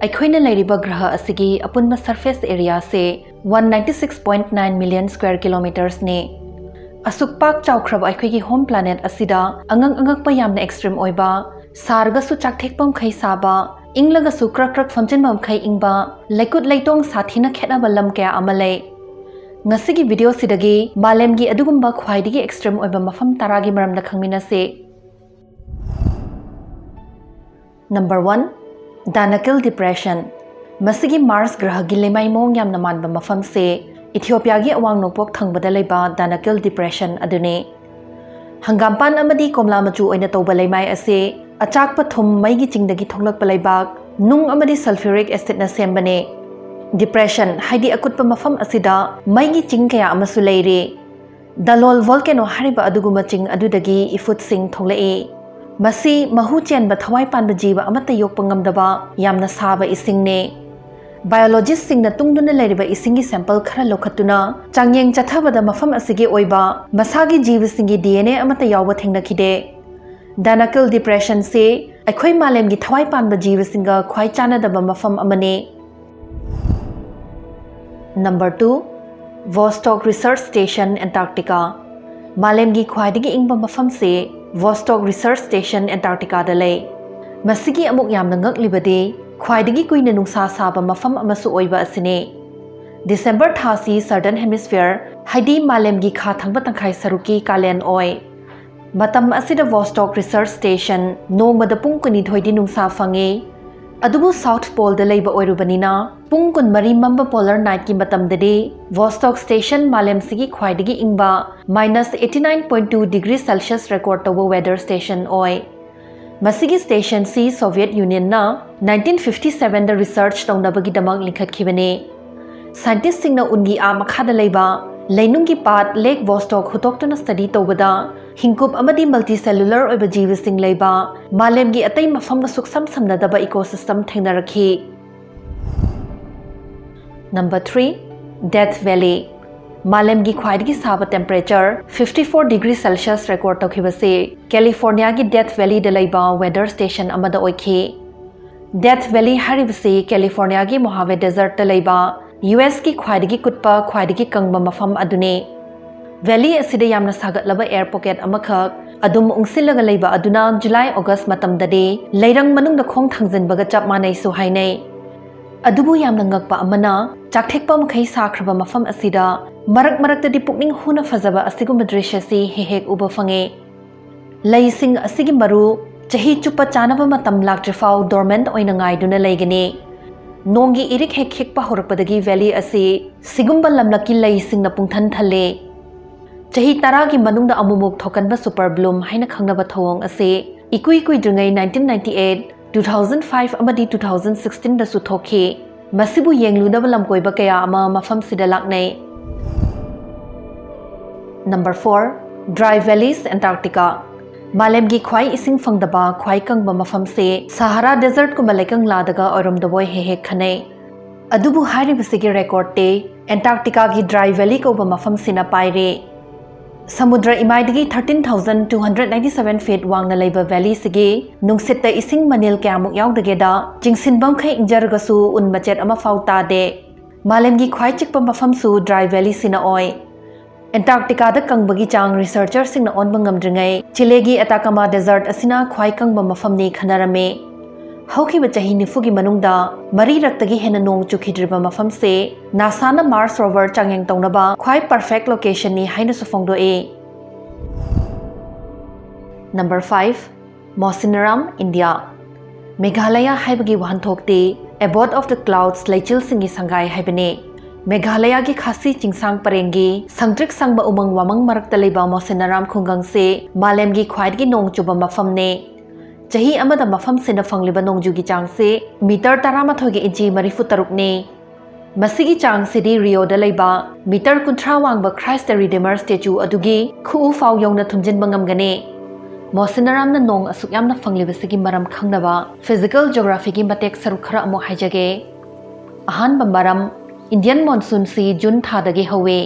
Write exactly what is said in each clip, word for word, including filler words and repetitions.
ꯑꯩꯈꯣꯏꯅ ꯂꯩꯔꯤꯕ ꯒ꯭ꯔꯍ ꯑꯁꯤꯒꯤ ꯑꯄꯨꯟꯕ surface areaꯁꯦ one ninety six point nine million square kilometersꯅꯤ꯫ ꯑꯁꯨꯛ ꯄꯥꯛ ꯆꯥꯎꯈ꯭ꯔꯕ ꯑꯩꯈꯣꯏꯒꯤ home planet ꯑꯁꯤꯗ ꯑꯉꯛ ꯑꯉꯛꯄ ꯌꯥꯝꯅ extreme ꯑꯣꯏꯕ, ꯁꯥꯔꯒꯁꯨ ꯆꯥꯛꯊꯦꯛꯄ ꯃꯈꯩ ꯁꯥꯕ, ꯏꯪꯂꯒꯁꯨ ꯀ꯭ꯔꯛ ꯀ꯭ꯔꯛ ꯐꯝꯖꯤꯟꯕ ꯃꯈꯩ ꯏꯪꯕ, ꯂꯩꯀꯨꯠ ꯂꯩꯇꯣꯡ ꯁꯥꯊꯤꯅ ꯈꯦꯠꯅꯕ ꯂꯝ ꯀꯌꯥ ꯑꯃ ꯂꯩ꯫ ꯉꯁꯤꯒꯤ videoꯁꯤꯗꯒꯤ ꯃꯥꯂꯦꯝꯒꯤ ꯑꯗꯨꯒꯨꯝꯕ ꯈ꯭ꯋꯥꯏꯗꯒꯤ extreme ꯑꯣꯏꯕ ꯃꯐꯝ ꯇꯔꯥꯒꯤ ꯃꯔꯝꯗ ꯈꯪꯃꯤꯟꯅꯁꯤ꯫ Number one, Danakil Depression꯫ ꯃꯁꯤꯒꯤ ꯃꯥꯔꯁ ꯒ꯭ꯔꯍꯒꯤ ꯂꯩꯃꯥꯏ ꯃꯑꯣꯡ ꯌꯥꯝꯅ ꯃꯥꯟꯕ ꯃꯐꯝꯁꯦ ꯏꯊꯤꯑꯣꯄꯤꯌꯥꯒꯤ ꯑꯋꯥꯡ ꯅꯣꯡꯄꯣꯛ ꯊꯪꯕꯗ ꯂꯩꯕ ꯗꯥꯅꯀꯤꯜ ꯗꯤꯄ꯭ꯔꯦꯁꯟ ꯑꯗꯨꯅꯤ꯫ ꯍꯪꯒꯥꯝꯄꯥꯟ ꯑꯃꯗꯤ ꯀꯣꯝꯂꯥ ꯃꯆꯨ ꯑꯣꯏꯅ ꯇꯧꯕ ꯂꯩꯃꯥꯏ ꯑꯁꯤ ꯑꯆꯥꯛꯄ ꯊꯨꯝ, ꯃꯩꯒꯤ ꯆꯤꯡꯗꯒꯤ ꯊꯣꯛꯂꯛꯄ ꯂꯩꯕꯥꯛ, ꯅꯨꯡ ꯑꯃꯗꯤ sulfuric acidꯅ ꯁꯦꯝꯕꯅꯤ꯫ ꯗꯤꯄ꯭ꯔꯦꯁꯟ ꯍꯥꯏꯗꯤ ꯑꯀꯨꯠꯄ ꯃꯐꯝ ꯑꯁꯤꯗ ꯃꯩꯒꯤ ꯆꯤꯡ ꯀꯌꯥ ꯑꯃꯁꯨ ꯂꯩꯔꯤ꯫ ꯗꯥꯂꯣꯜ volcano ꯍꯥꯏꯔꯤꯕ ꯑꯗꯨꯒꯨꯝꯕ ꯆꯤꯡ ꯑꯗꯨꯗꯒꯤ ꯏꯐꯨꯠꯁꯤꯡ ꯊꯣꯛꯂꯛꯏ꯫ ꯃꯁꯤ ꯃꯍꯨ ꯆꯦꯟꯕ ꯊꯋꯥꯏ ꯄꯥꯟꯕ ꯖꯤꯕ ꯑꯃꯠꯇ ꯌꯣꯛꯄ ꯉꯝꯗꯕ ꯌꯥꯝꯅ ꯁꯥꯕ ꯏꯁꯤꯡꯅꯤ꯫ Biologistꯁꯤꯡꯅ ꯇꯨꯡꯗꯨꯅ ꯂꯩꯔꯤꯕ ꯏꯁꯤꯡꯒꯤ sample ꯈꯔ ꯂꯧꯈꯠꯇꯨꯅ ꯆꯥꯡꯌꯦꯡ ꯆꯠꯊꯕꯗ ꯃꯐꯝ ꯑꯁꯤꯒꯤ ꯑꯣꯏꯕ ꯃꯁꯥꯒꯤ ꯖꯤꯕꯁꯤꯡꯒꯤ DNA ꯑꯃꯠꯇ ꯌꯥꯎꯕ ꯊꯦꯡꯅꯈꯤꯗꯦ꯫ ꯗꯥꯅꯀꯤꯜ ꯗꯤꯄ꯭ꯔꯦꯁꯟꯁꯤ ꯑꯩꯈꯣꯏ ꯃꯥꯂꯦꯝꯒꯤ ꯊꯋꯥꯏ ꯄꯥꯟꯕ ꯖꯤꯕꯁꯤꯡꯒ ꯈ꯭ꯋꯥꯏ ꯆꯥꯟꯅꯗꯕ ꯃꯐꯝ ꯑꯃꯅꯤ꯫ Number two, Vostok Research Station, Antarctica꯫ ꯃꯥꯂꯦꯝꯒꯤ ꯈ꯭ꯋꯥꯏꯗꯒꯤ ꯏꯪꯕ ꯃꯐꯝꯁꯤ Vostok Research Station, Antarcticaꯗ ꯂꯩ꯫ ꯃꯁꯤꯒꯤ ꯑꯃꯨꯛ ꯌꯥꯝꯅ ꯉꯛꯂꯤꯕꯗꯤ ꯈ꯭ꯋꯥꯏꯗꯒꯤ ꯀꯨꯏꯅ ꯅꯨꯡꯁꯥ ꯁꯥꯕ ꯃꯐꯝ ꯑꯃꯁꯨ ꯑꯣꯏꯕ ꯑꯁꯤꯅꯤ꯫ ꯗꯤꯁꯦꯝꯕꯔ ꯊꯥꯁꯤ Southern Hemisphere, ꯍꯥꯏꯗꯤ ꯃꯥꯂꯦꯝꯒꯤ ꯈꯥ ꯊꯪꯕ ꯇꯪꯈꯥꯏ ꯁꯔꯨꯛꯀꯤ ꯀꯥꯂꯦꯟ ꯑꯣꯏ꯫ ꯃꯇꯝ ꯑꯁꯤꯗ Vostok Research Station ꯅꯣꯡꯃꯗ ꯄꯨꯡ ꯀꯨꯟꯅꯤꯊꯣꯏꯗꯤ ꯅꯨꯡꯁꯥ ꯐꯪꯏ꯫ ꯑꯗꯨꯕꯨ South Poleꯗ ꯂꯩꯕ ꯑꯣꯏꯔꯨꯕꯅꯤꯅ, ꯄꯨꯡ ꯀꯨꯟꯃꯔꯤ ꯃꯝꯕ polar nightꯀꯤ ꯃꯇꯝꯗꯗꯤ Vostok Station ꯃꯥꯂꯦꯝꯁꯤꯒꯤ ꯈ꯭ꯋꯥꯏꯗꯒꯤ ꯏꯪꯕ minus eighty nine point two degree Celsius record ꯇꯧꯕ weather station ꯑꯣꯏ꯫ ꯃꯁꯤꯒꯤ stationꯁꯤ Soviet Unionꯅ nineteen fifty sevenꯗ research ꯇꯧꯅꯕꯒꯤꯗꯃꯛ ꯂꯤꯡꯈꯠꯈꯤꯕꯅꯤ꯫ Scientistꯁꯤꯡꯅ ꯎꯟꯒꯤ ꯑꯥ ꯃꯈꯥꯗ ꯂꯩꯕ ꯂꯩꯅꯨꯡꯒꯤ ꯄꯥꯠ Lake Vostok ꯍꯨꯠꯇꯣꯛꯇꯨꯅ study ꯇꯧꯕꯗ, ꯍꯤꯡꯀꯨꯞ ꯑꯃꯗꯤ multicellular ꯑꯣꯏꯕ ꯖꯤꯕꯁꯤꯡ ꯂꯩꯕ ꯃꯥꯂꯦꯝꯒꯤ ꯑꯇꯩ ꯃꯐꯝꯒ ꯁꯨꯛꯁꯝ ꯁꯝꯅꯗꯕ ecosystem ꯊꯦꯡꯅꯔꯛꯈꯤ꯫ Number three, Death Valley꯫ ꯃꯥꯂꯦꯝꯒꯤ ꯈ꯭ꯋꯥꯏꯗꯒꯤ ꯁꯥꯕ temperature fifty four degree Celsius record ꯇꯧꯈꯤꯕꯁꯤ Californiaꯒꯤ Death Valleyꯗ ꯂꯩꯕ weather station ꯑꯃꯗ ꯑꯣꯏꯈꯤ꯫ Death Valley ꯍꯥꯏꯔꯤꯕꯁꯤ ꯀꯦꯂꯤꯐꯣꯔꯅꯤꯌꯥꯒꯤ ꯃꯣꯍꯥꯚꯦ ꯗꯦꯖꯔꯠꯇ ꯂꯩꯕ ꯌꯨ ꯑꯦꯁꯀꯤ ꯈ꯭ꯋꯥꯏꯗꯒꯤ ꯀꯨꯠꯄ, ꯈ꯭ꯋꯥꯏꯗꯒꯤ ꯀꯪꯕ ꯃꯐꯝ ꯑꯗꯨꯅꯤ꯫ ꯚꯦꯂꯤ ꯑꯁꯤꯗ ꯌꯥꯝꯅ ꯁꯥꯒꯠꯂꯕ ꯑꯦꯌꯔ ꯄꯣꯀꯦꯠ ꯑꯃꯈꯛ ꯑꯗꯨꯝ ꯎꯪꯁꯤꯜꯂꯒ ꯂꯩꯕ ꯑꯗꯨꯅ ꯖꯨꯂꯥꯏ ꯑꯣꯒꯁ ꯃꯇꯝꯗꯗꯤ ꯂꯩꯔꯪ ꯃꯅꯨꯡꯗ ꯈꯣꯡ ꯊꯥꯡꯖꯤꯟꯕꯒ ꯆꯞ ꯃꯥꯟꯅꯩꯁꯨ ꯍꯥꯏꯅꯩ꯫ ꯑꯗꯨꯕꯨ ꯌꯥꯝꯅ ꯉꯛꯄ ꯑꯃꯅ, ꯆꯥꯛꯊꯦꯛꯄ ꯃꯈꯩ ꯁꯥꯈ꯭ꯔꯕ ꯃꯐꯝ ꯑꯁꯤꯗ ꯃꯔꯛ ꯃꯔꯛꯇꯗꯤ ꯄꯨꯛꯅꯤꯡ ꯍꯨꯅ ꯐꯖꯕ ꯑꯁꯤꯒꯨꯝꯕ ꯗ꯭ꯔꯤꯁ꯭ꯌꯁꯤ ꯍꯦꯛ ꯍꯦꯛ ꯎꯕ ꯐꯪꯉꯤ꯫ ꯂꯩꯁꯤꯡ ꯑꯁꯤꯒꯤ ꯃꯔꯨ ꯆꯍꯤ ꯆꯨꯞꯄ ꯆꯥꯅꯕ ꯃꯇꯝ ꯂꯥꯛꯇ꯭ꯔꯤꯐꯥꯎ ꯗꯣꯔꯃꯦꯟꯠ ꯑꯣꯏꯅ ꯉꯥꯏꯗꯨꯅ ꯂꯩꯒꯅꯤ꯫ ꯅꯣꯡꯒꯤ ꯏꯔꯤꯛ ꯍꯦꯛ ꯈꯤꯛꯄ ꯍꯧꯔꯛꯄꯗꯒꯤ ꯚꯦꯂꯤ ꯑꯁꯤ ꯁꯤꯒꯨꯝꯕ ꯂꯝꯂꯛꯀꯤ ꯂꯩꯁꯤꯡꯅ ꯄꯨꯡꯊꯟ ꯊꯜꯂꯤ꯫ ꯆꯍꯤ ꯇꯔꯥꯒꯤ ꯃꯅꯨꯡꯗ ꯑꯃꯨꯛꯃꯨꯛ ꯊꯣꯛꯀꯟꯕ ꯁꯨꯄꯔ ꯕ꯭ꯂꯨꯝ ꯍꯥꯏꯅ ꯈꯪꯅꯕ ꯊꯧꯑꯣꯡ ꯑꯁꯤ ꯏꯀꯨꯏ ꯀꯨꯏꯗ꯭ꯔꯤꯉꯩ nineteen ninety eight, two thousand five ꯑꯃꯗꯤ two thousand sixteen ꯗꯁꯨ ꯊꯣꯛꯈꯤ꯫ ꯃꯁꯤꯕꯨ ꯌꯦꯡꯂꯨꯅꯕ ꯂꯝꯀꯣꯏꯕ ꯀꯌꯥ ꯑꯃ ꯃꯐꯝꯁꯤꯗ ꯂꯥꯛꯅꯩ꯫ Number four, Dry Valleys, Antarctica. ꯃꯥꯂꯦꯝꯒꯤ ꯈ꯭ꯋꯥꯏ ꯏꯁꯤꯡ ꯐꯪꯗꯕ, ꯈ꯭ꯋꯥꯏ ꯀꯪꯕ ꯃꯐꯝꯁꯦ ꯁꯍꯥꯔꯥ ꯗꯦꯖꯔꯠꯀꯨꯝꯕ ꯂꯩꯀꯪꯂꯥꯗꯒ ꯑꯣꯏꯔꯝꯗꯕꯣꯏ ꯍꯦꯛ ꯍꯦꯛ ꯈꯟꯅꯩ꯫ ꯑꯗꯨꯕꯨ ꯍꯥꯏꯔꯤꯕꯁꯤꯒꯤ ꯔꯦꯀꯣꯔꯗꯇꯤ ꯑꯦꯟꯇꯥꯔꯛꯇꯤꯀꯥꯒꯤ ꯗ꯭ꯔꯥꯏ ꯚꯦꯂꯤ ꯀꯧꯕ ꯃꯐꯝꯁꯤꯅ ꯄꯥꯏꯔꯦ꯫ ꯁꯃꯨꯗ꯭ꯔ ꯏꯃꯥꯏꯗꯒꯤ thirteen thousand two hundred ninety seven feet ꯋꯥꯡꯅ ꯂꯩꯕ ꯚꯦꯂꯤꯁꯤꯒꯤ ꯅꯨꯡꯁꯤꯠꯇ ꯏꯁꯤꯡ ꯃꯅꯤꯜ ꯀꯌꯥꯃꯨꯛ ꯌꯥꯎꯗꯒꯦꯗ ꯆꯤꯡꯁꯤꯟꯕ ꯃꯈꯩ ꯏꯪꯖꯔꯒꯁꯨ ꯎꯟ ꯃꯆꯦꯠ ꯑꯃꯐꯥꯎ ꯇꯥꯗꯦ꯫ ꯃꯥꯂꯦꯝꯒꯤ ꯈ꯭ꯋꯥꯏ ꯆꯤꯛꯄ ꯃꯐꯝꯁꯨ ꯗ꯭ꯔꯥꯏ ꯚꯦꯂꯤꯁꯤꯅ ꯑꯣꯏ꯫ ꯑꯦꯟꯇꯥꯔꯛꯇꯤꯀꯥꯗ ꯀꯪꯕꯒꯤ ꯆꯥꯡ ꯔꯤꯁꯔꯆꯔꯁꯤꯡꯅ ꯑꯣꯟꯕ ꯉꯝꯗ꯭ꯔꯤꯉꯩ ꯆꯤꯂꯦꯒꯤ ꯑꯇꯥꯀꯥꯃꯥ ꯗꯦꯖꯔꯠ ꯑꯁꯤꯅ ꯈ꯭ꯋꯥꯏ ꯀꯪꯕ ꯃꯐꯝꯅꯤ ꯈꯟꯅꯔꯝꯃꯤ꯫ ꯍꯧꯈꯤꯕ ꯆꯍꯤ ꯅꯤꯐꯨꯒꯤ ꯃꯅꯨꯡꯗ ꯃꯔꯤꯔꯛꯇꯒꯤ ꯍꯦꯟꯅ ꯅꯣꯡ ꯆꯨꯈꯤꯗ꯭ꯔꯤꯕ ꯃꯐꯝꯁꯦ ꯅꯥꯁꯥꯅ ꯃꯥꯔꯁ ꯔꯣꯚꯔ ꯆꯥꯡꯌꯦꯡ ꯇꯧꯅꯕ ꯈ꯭ꯋꯥꯏ ꯄꯔꯐꯦꯛ ꯂꯣꯀꯦꯁꯟꯅꯤ ꯍꯥꯏꯅꯁꯨ ꯐꯣꯡꯗꯣꯛꯏ꯫ Number five, Mawsynram, India. Meghalaya ꯍꯥꯏꯕꯒꯤ ꯋꯥꯍꯟꯊꯣꯛꯇꯤ Abode of the Clouds, ꯂꯩꯆꯤꯜꯁꯤꯡꯒꯤ ꯁꯪꯒꯥꯏ ꯍꯥꯏꯕꯅꯤ꯫ ꯃꯦꯘꯥꯂꯌꯥꯒꯤ ꯈꯥꯁꯤ ꯆꯤꯡꯁꯥꯡ ꯄꯔꯦꯡꯒꯤ ꯁꯪꯇ꯭ꯔꯤꯛ ꯁꯪꯕ ꯎꯃꯪ ꯋꯥꯃꯪ ꯃꯔꯛꯇ ꯂꯩꯕ ꯃꯣꯁꯤꯅꯔꯥꯝ ꯈꯨꯡꯒꯪꯁꯤ ꯃꯥꯂꯦꯝꯒꯤ ꯈ꯭ꯋꯥꯏꯗꯒꯤ ꯅꯣꯡ ꯆꯨꯕ ꯃꯐꯝꯅꯤ꯫ ꯆꯍꯤ ꯑꯃꯗ ꯃꯐꯝꯁꯤꯅ ꯐꯪꯂꯤꯕ ꯅꯣꯡꯖꯨꯒꯤ ꯆꯥꯡꯁꯤ ꯃꯤꯇꯔ ꯇꯔꯥꯃꯥꯊꯣꯏꯒ ꯏꯟꯆꯤ ꯃꯔꯤꯐꯨ ꯇꯔꯨꯛꯅꯤ꯫ ꯃꯁꯤꯒꯤ ꯆꯥꯡꯁꯤꯗꯤ ꯔꯤꯌꯣꯗ ꯂꯩꯕ ꯃꯤꯇꯔ ꯀꯨꯟꯊ꯭ꯔꯥ ꯋꯥꯡꯕ ꯈ꯭ꯔꯥꯏꯁꯇ ꯔꯤꯗꯤꯃꯔ ꯁ꯭ꯇꯦꯆꯨ ꯑꯗꯨꯒꯤ ꯈꯨꯎ ꯐꯥꯎ ꯌꯧꯅ ꯊꯨꯝꯖꯤꯟꯕ ꯉꯝꯒꯅꯤ꯫ ꯃꯣꯁꯤꯅꯔꯥꯝꯅ ꯅꯣꯡ ꯑꯁꯨꯛ ꯌꯥꯝꯅ ꯐꯪꯂꯤꯕꯁꯤꯒꯤ ꯃꯔꯝ ꯈꯪꯅꯕ ꯐꯤꯖꯤꯀꯦꯜ ꯖꯣꯒ꯭ꯔꯥꯐꯤꯒꯤ ꯃꯇꯦꯛ ꯁꯔꯨꯛ ꯈꯔ ꯑꯃꯨꯛ ꯍꯥꯏꯖꯒꯦ꯫ ꯑꯍꯥꯟꯕ ꯃꯔꯝ, ꯏꯟꯗꯤꯌꯟ ꯃꯣꯟꯁꯨꯟꯁꯤ ꯖꯨꯟ ꯊꯥꯗꯒꯤ ꯍꯧꯏ꯫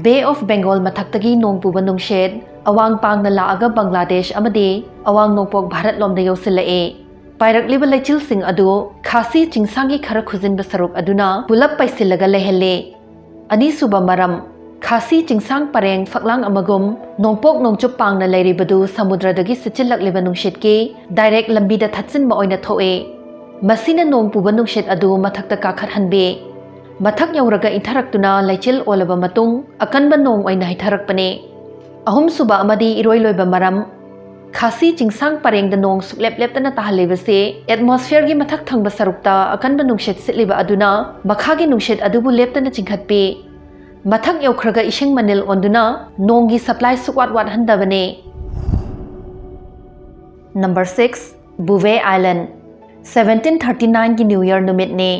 ꯕꯦ ꯑꯣꯐ ꯕꯦꯡꯒꯣꯜ ꯃꯊꯛꯇꯒꯤ ꯅꯣꯡ ꯄꯨꯕ ꯅꯨꯡꯁꯤꯠ ꯑꯋꯥꯡ ꯄꯥꯡꯅ ꯂꯥꯛꯑꯒ ꯕꯪꯒ꯭ꯂꯥꯗꯦꯁ ꯑꯃꯗꯤ ꯑꯋꯥꯡ ꯅꯣꯡꯄꯣꯛ ꯚꯥꯔꯠ ꯂꯣꯝꯗ ꯌꯧꯁꯤꯜꯂꯛꯏ꯫ ꯄꯥꯏꯔꯛꯂꯤꯕ ꯂꯩꯆꯤꯜꯁꯤꯡ ꯑꯗꯨ ꯈꯥꯁꯤ ꯆꯤꯡꯁꯥꯡꯒꯤ ꯈꯔ ꯈꯨꯖꯤꯟꯕ ꯁꯔꯨꯛ ꯑꯗꯨꯅ ꯄꯨꯂꯞ ꯄꯩꯁꯤꯜꯂꯒ ꯂꯩꯍꯜꯂꯤ꯫ ꯑꯅꯤꯁꯨꯕ ꯃꯔꯝ, ꯈꯥꯁꯤ ꯆꯤꯡꯁꯥꯡ ꯄꯔꯦꯡ ꯐꯛꯂꯥꯡ ꯑꯃꯒꯨꯝ ꯅꯣꯡꯄꯣꯛ ꯅꯣꯡꯆꯨꯞ ꯄꯥꯡꯅ ꯂꯩꯔꯤꯕꯗꯨ ꯁꯃꯨꯗ꯭ꯔꯗꯒꯤ ꯁꯤꯠꯆꯤꯜꯂꯛꯂꯤꯕ ꯅꯨꯡꯁꯤꯠꯀꯤ ꯗꯥꯏꯔꯦꯛ ꯂꯝꯕꯤꯗ ꯊꯠꯆꯤꯟꯕ ꯑꯣꯏꯅ ꯊꯣꯛꯏ꯫ ꯃꯁꯤꯅ ꯅꯣꯡ ꯄꯨꯕ ꯅꯨꯡꯁꯤꯠ ꯑꯗꯨ ꯃꯊꯛꯇ ꯀꯥꯈꯠꯍꯟꯕꯤ꯫ ꯃꯊꯛ ꯌꯧꯔꯒ ꯏꯟꯊꯔꯛꯇꯨꯅ ꯂꯩꯆꯤꯜ ꯑꯣꯜꯂꯕ ꯃꯇꯨꯡ ꯑꯀꯟꯕ ꯅꯣꯡ ꯑꯣꯏꯅ ꯍꯩꯊꯔꯛꯄꯅꯤ꯫ ꯑꯍꯨꯝꯁꯨꯕ ꯑꯃꯗꯤ ꯏꯔꯣꯏ ꯂꯣꯏꯕ ꯃꯔꯝ, ꯈꯥꯁꯤ ꯆꯤꯡꯁꯥꯡ ꯄꯔꯦꯡꯗ ꯅꯣꯡ ꯁꯨꯛꯂꯦꯞ ꯂꯦꯞꯇꯅ ꯇꯥꯍꯜꯂꯤꯕꯁꯤ ꯑꯦꯠꯃꯣꯁꯐꯤꯌꯔꯒꯤ ꯃꯊꯛ ꯊꯪꯕ ꯁꯔꯨꯛꯇ ꯑꯀꯟꯕ ꯅꯨꯡꯁꯤꯠ ꯁꯤꯠꯂꯤꯕ ꯑꯗꯨꯅ ꯃꯈꯥꯒꯤ ꯅꯨꯡꯁꯤꯠ ꯑꯗꯨꯕꯨ ꯂꯦꯞꯇꯅ ꯆꯤꯡꯈꯠꯄꯤ꯫ ꯃꯊꯛ ꯌꯧꯈ꯭ꯔꯒ ꯏꯁꯤꯡ ꯃꯅꯤꯜ ꯑꯣꯟꯗꯨꯅ ꯅꯣꯡꯒꯤ ꯁꯄ꯭ꯂꯥꯏ ꯁꯨꯛꯋꯥꯠ ꯋꯥꯠꯍꯟꯗꯕꯅꯤ꯫ Number six, Bouvet Island. Seventeen thirty ꯅꯥꯏꯟꯒꯤ ꯅ꯭ꯌꯨ ꯌꯔ ꯅꯨꯃꯤꯠꯅꯤ꯫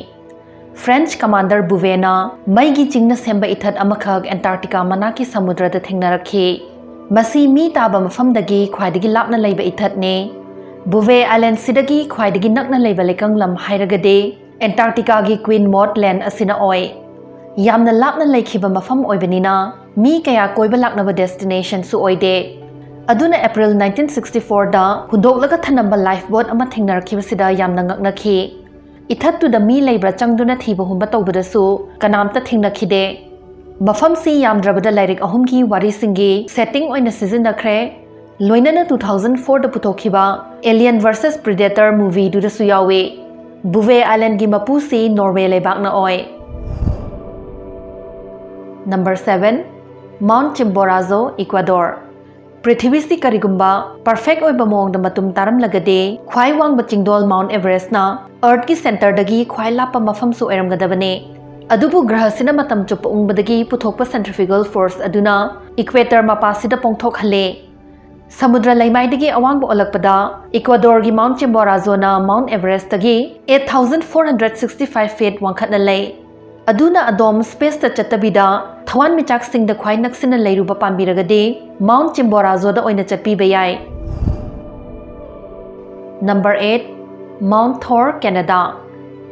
ꯐ꯭ꯔꯦꯟꯆ ꯀꯃꯥꯟꯗꯔ ꯕꯨꯚꯦꯅ ꯃꯩꯒꯤ ꯆꯤꯡꯅ ꯁꯦꯝꯕ ꯏꯊꯠ ꯑꯃꯈꯛ ꯑꯦꯟꯇꯥꯔꯛꯇꯤꯀꯥ ꯃꯅꯥꯛꯀꯤ ꯁꯃꯨꯗ꯭ꯔꯗ ꯊꯦꯡꯅꯔꯛꯈꯤ꯫ ꯃꯁꯤ ꯃꯤ ꯇꯥꯕ ꯃꯐꯝꯗꯒꯤ ꯈ꯭ꯋꯥꯏꯗꯒꯤ ꯂꯥꯞꯅ ꯂꯩꯕ ꯏꯊꯠꯅꯤ꯫ ꯕꯨꯚꯦ ꯑꯥꯏꯂꯦꯟꯁꯤꯗꯒꯤ ꯈ꯭ꯋꯥꯏꯗꯒꯤ ꯅꯛꯅ ꯂꯩꯕ ꯂꯩꯀꯪꯂꯝ ꯍꯥꯏꯔꯒꯗꯤ ꯑꯦꯟꯇꯥꯔꯛꯇꯤꯀꯥꯒꯤ ꯀ꯭ꯋꯤꯟ ꯃꯣꯠ ꯂꯦꯟ ꯑꯁꯤꯅ ꯑꯣꯏ꯫ ꯌꯥꯝꯅ ꯂꯥꯞꯅ ꯂꯩꯈꯤꯕ ꯃꯐꯝ ꯑꯣꯏꯕꯅꯤꯅ ꯃꯤ ꯀꯌꯥ ꯀꯣꯏꯕ ꯂꯥꯛꯅꯕ ꯗꯦꯁꯇꯤꯅꯦꯁꯟꯁꯨ ꯑꯣꯏꯗꯦ꯫ ꯑꯗꯨꯅ ꯑꯦꯄ꯭ꯔꯤꯜ ꯅꯥꯏꯟꯇꯤꯟ ꯁꯤꯛꯁꯇꯤ ꯐꯣꯔꯗ ꯍꯨꯟꯗꯣꯛꯂꯒ ꯊꯅꯝꯕ ꯂꯥꯏꯐ ꯕꯣꯠ ꯑꯃ ꯊꯦꯡꯅꯔꯛꯈꯤꯕꯁꯤꯗ ꯌꯥꯝꯅ ꯉꯛꯅꯈꯤ꯫ ꯏꯊꯠꯇꯨꯗ ꯃꯤ ꯂꯩꯕ꯭ꯔꯥ ꯆꯪꯗꯨꯅ ꯊꯤꯕ ꯍꯨꯝꯕ ꯇꯧꯕꯗꯁꯨ ꯀꯅꯥꯝꯇ ꯊꯦꯡꯅꯈꯤꯗꯦ꯫ ꯃꯐꯝꯁꯤ ꯌꯥꯝꯗ꯭ꯔꯕꯗ ꯂꯥꯏꯔꯤꯛ ꯑꯍꯨꯝꯒꯤ ꯋꯥꯔꯤꯁꯤꯡꯒꯤ ꯁꯦꯇꯤꯡ ꯑꯣꯏꯅ ꯁꯤꯖꯤꯟꯅꯈ꯭ꯔꯦ꯫ ꯂꯣꯏꯅꯅ ꯇꯨ ꯊꯥꯎꯖꯟ ꯐꯣꯔꯗ ꯄꯨꯊꯣꯛꯈꯤꯕ ꯑꯦꯂꯤꯌꯟ ꯚꯔꯁꯦꯁ ꯄ꯭ꯔꯤꯗꯦꯇꯔ ꯃꯨꯚꯤꯗꯨꯗꯁꯨ ꯌꯥꯎꯏ꯫ ꯕꯨꯚꯦ ꯑꯥꯏꯂꯦꯟꯒꯤ ꯃꯄꯨꯁꯤ ꯅꯣꯔꯋꯦ ꯂꯩꯕꯥꯛꯅ ꯑꯣꯏ꯫ Number seven, Mount Chimborazo, Ecuador. ꯄ꯭ꯔꯤꯊꯤꯕꯤꯁꯤ ꯀꯔꯤꯒꯨꯝꯕ ꯄꯔꯐꯦꯛ ꯑꯣꯏꯕ ꯃꯑꯣꯡꯗ ꯃꯇꯨꯝ ꯇꯥꯔꯝꯂꯒꯗꯤ, ꯈ꯭ꯋꯥꯏ ꯋꯥꯡꯕ ꯆꯤꯡꯗꯣꯜ ꯃꯥꯎꯟꯠ ꯑꯦꯚꯔꯦꯁ꯭ꯠꯅ ꯑꯔꯊꯀꯤ ꯁꯦꯟꯇꯔꯗꯒꯤ ꯈ꯭ꯋꯥꯏ ꯂꯥꯞꯄ ꯃꯐꯝꯁꯨ ꯑꯣꯏꯔꯝꯒꯗꯕꯅꯤ꯫ ꯑꯗꯨꯕꯨ ꯒ꯭ꯔꯍꯁꯤꯅ ꯃꯇꯝ ꯆꯨꯞꯄ ꯎꯪꯕꯗꯒꯤ ꯄꯨꯊꯣꯛꯄ ꯁꯦꯟꯇ꯭ꯔꯤꯐ꯭ꯌꯨꯒꯜ ꯐꯣꯔꯁ ꯑꯗꯨꯅ ꯏꯀ꯭ꯋꯦꯇꯔ ꯃꯄꯥꯁꯤꯗ ꯄꯣꯡꯊꯣꯛꯍꯜꯂꯦ꯫ ꯁꯃꯨꯗ꯭ꯔ ꯂꯩꯃꯥꯏꯗꯒꯤ ꯑꯋꯥꯡꯕ ꯑꯣꯜꯂꯛꯄꯗ ꯏꯀ꯭ꯋꯥꯗꯣꯔꯒꯤ ꯃꯥꯎꯟꯠ ꯆꯤꯝꯕꯣꯔꯥꯖꯣꯅ ꯃꯥꯎꯟꯠ ꯑꯦꯚꯔꯦꯁ꯭ꯠꯇꯒꯤ eight thousand four hundred sixty five feet ꯋꯥꯡꯈꯠꯅ ꯂꯩ꯫ ꯑꯗꯨꯅ ꯑꯗꯣꯝ ꯁ꯭ꯄꯦꯁꯇ ꯆꯠꯇꯕꯤꯗ ꯊꯋꯥꯟꯃꯤꯆꯥꯛꯁꯤꯡꯗ ꯈ꯭ꯋꯥꯏ ꯅꯛꯁꯤꯟꯅ ꯂꯩꯔꯨꯕ ꯄꯥꯝꯕꯤꯔꯒꯗꯤ, ꯃꯥꯎꯟꯠ ꯆꯤꯝꯕꯣꯔꯥꯖꯣꯗ ꯑꯣꯏꯅ ꯆꯠꯄꯤꯕ ꯌꯥꯏ꯫ Number eight, Mount Thor, Canada.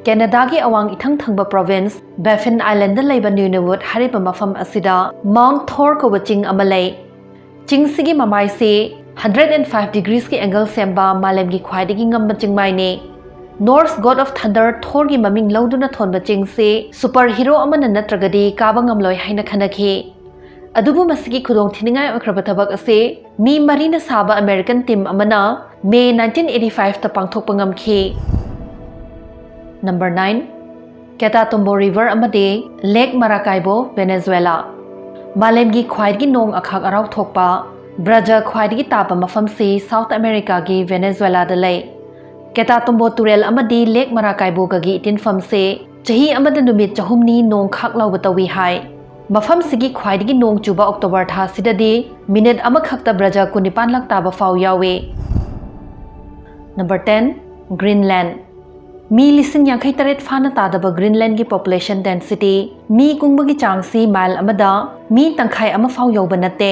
ꯀꯦꯅꯥꯗꯥꯒꯤ ꯑꯋꯥꯡ ꯏꯊꯪ ꯊꯪꯕ ꯄ꯭ꯔꯣꯚꯤꯟꯁ ꯕꯦꯐꯤꯟ ꯑꯥꯏꯂꯦꯟꯗ ꯂꯩꯕ ꯅꯨꯅꯥꯋꯨꯠ ꯍꯥꯏꯔꯤꯕ ꯃꯐꯝ ꯑꯁꯤꯗ ꯃꯥꯎꯟꯠ ꯊꯣꯔ ꯀꯧꯕ ꯆꯤꯡ ꯑꯃ ꯂꯩ꯫ ꯆꯤꯡꯁꯤꯒꯤ ꯃꯃꯥꯏꯁꯤ Hundred and five degrees ꯀꯤ angle ꯁꯦꯝꯕ ꯃꯥꯂꯦꯝꯒꯤ ꯈ꯭ꯋꯥꯏꯗꯒꯤ ꯉꯝꯕ ꯆꯤꯡꯃꯥꯏꯅꯤ꯫ Norse god of thunder Thor ꯒꯤ ꯃꯃꯤꯡ ꯂꯧꯗꯨꯅ ꯊꯣꯟꯕ ꯆꯤꯡꯁꯤ super hero ꯑꯃꯅ ꯅꯠꯇ꯭ꯔꯒꯗꯤ ꯀꯥꯕ ꯉꯝꯂꯣꯏ ꯍꯥꯏꯅ ꯈꯟꯅꯈꯤ꯫ ꯑꯗꯨꯕꯨ ꯃꯁꯤꯒꯤ ꯈꯨꯗꯣꯡꯊꯤꯅꯤꯡꯉꯥꯏ ꯑꯣꯏꯈ꯭ꯔꯕ ꯊꯕꯛ ꯑꯁꯤ ꯃꯤ ꯃꯔꯤꯅ ꯁꯥꯕ American team ꯑꯃꯅ May nineteen eighty five ꯇ ꯄꯥꯡꯊꯣꯛꯄ ꯉꯝꯈꯤ꯫ Number nine, Catatumbo River ꯑꯃꯗꯤ Lake Maracaibo, Venezuela꯫ ꯃꯥꯂꯦꯝꯒꯤ ꯈ꯭ꯋꯥꯏꯗꯒꯤ ꯅꯣꯡ ꯑꯈꯥꯛ ꯑꯔꯥꯎ ꯊꯣꯛꯄ, ꯕ꯭ꯔꯖ ꯈ꯭ꯋꯥꯏꯗꯒꯤ ꯇꯥꯕ ꯃꯐꯝꯁꯤ South America ꯒꯤ Venezuela ꯗ ꯂꯩ꯫ ꯀꯦꯇꯥꯇꯨꯝꯕꯣ ꯇꯨꯔꯦꯜ ꯑꯃꯗꯤ Lake Maracaibo ꯒꯒꯤ ꯏꯇꯤꯟꯐꯝꯁꯦ ꯆꯍꯤ ꯑꯃꯗ ꯅꯨꯃꯤꯠ ꯆꯍꯨꯝꯅꯤ ꯅꯣꯡ ꯈꯥꯛ ꯂꯥꯎꯕ ꯇꯧꯏ ꯍꯥꯏ꯫ ꯃꯐꯝꯁꯤꯒꯤ ꯈ꯭ꯋꯥꯏꯗꯒꯤ ꯅꯣꯡ ꯆꯨꯕ October ꯊꯥꯁꯤꯗꯗꯤ ꯃꯤꯅꯤꯠ ꯑꯃꯈꯛꯇ ꯕ꯭ꯔꯖ ꯀꯨꯟꯅꯤꯄꯥꯟ ꯂꯛ ꯇꯥꯕ ꯐꯥꯎ ꯌꯥꯎꯏ꯫ Number ten, Greenland꯫ ꯃꯤ ꯂꯤꯁꯤꯡ ꯌꯥꯡꯈꯩ ꯇꯔꯦꯠ ꯐꯥꯅ ꯇꯥꯗꯕ Greenland ꯒꯤ population density, ꯃꯤ ꯀꯨꯡꯕꯒꯤ ꯆꯥꯡꯁꯤ ꯃꯥꯏꯜ ꯑꯃꯗ ꯃꯤ ꯇꯪꯈꯥꯏ ꯑꯃ ꯐꯥꯎ ꯌꯧꯕ ꯅꯠꯇꯦ꯫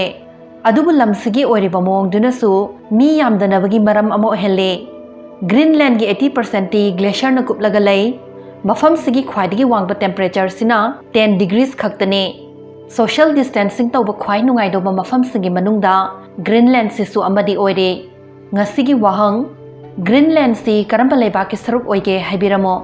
ꯑꯗꯨꯕꯨ ꯂꯝꯁꯤꯒꯤ ꯑꯣꯏꯔꯤꯕ ꯃꯑꯣꯡꯗꯨꯅꯁꯨ ꯃꯤ ꯌꯥꯝꯗꯅꯕꯒꯤ ꯃꯔꯝ ꯑꯃ ꯑꯣꯏꯍꯜꯂꯤ꯫ Greenland ꯒꯤ eighty percent ꯇꯤ glacier ꯅ ꯀꯨꯞꯂꯒ ꯂꯩ꯫ ꯃꯐꯝꯁꯤꯒꯤ ꯈ꯭ꯋꯥꯏꯗꯒꯤ ꯋꯥꯡꯕ temperature ꯁꯤꯅ ten degrees ꯈꯛꯇꯅꯤ꯫ Social distancing ꯇꯧꯕ ꯈ꯭ꯋꯥꯏ ꯅꯨꯡꯉꯥꯏꯗꯧꯕ ꯃꯐꯝꯁꯤꯡꯒꯤ ꯃꯅꯨꯡꯗ Greenland ꯁꯤꯁꯨ ꯑꯃꯗꯤ ꯑꯣꯏꯔꯦ꯫ ꯉꯁꯤꯒꯤ ꯋꯥꯍꯪ, Greenland ꯁꯤ ꯀꯔꯝꯕ ꯂꯩꯕꯥꯛꯀꯤ ꯁꯔꯨꯛ ꯑꯣꯏꯒꯦ ꯍꯥꯏꯕꯤꯔꯝꯃꯣ꯫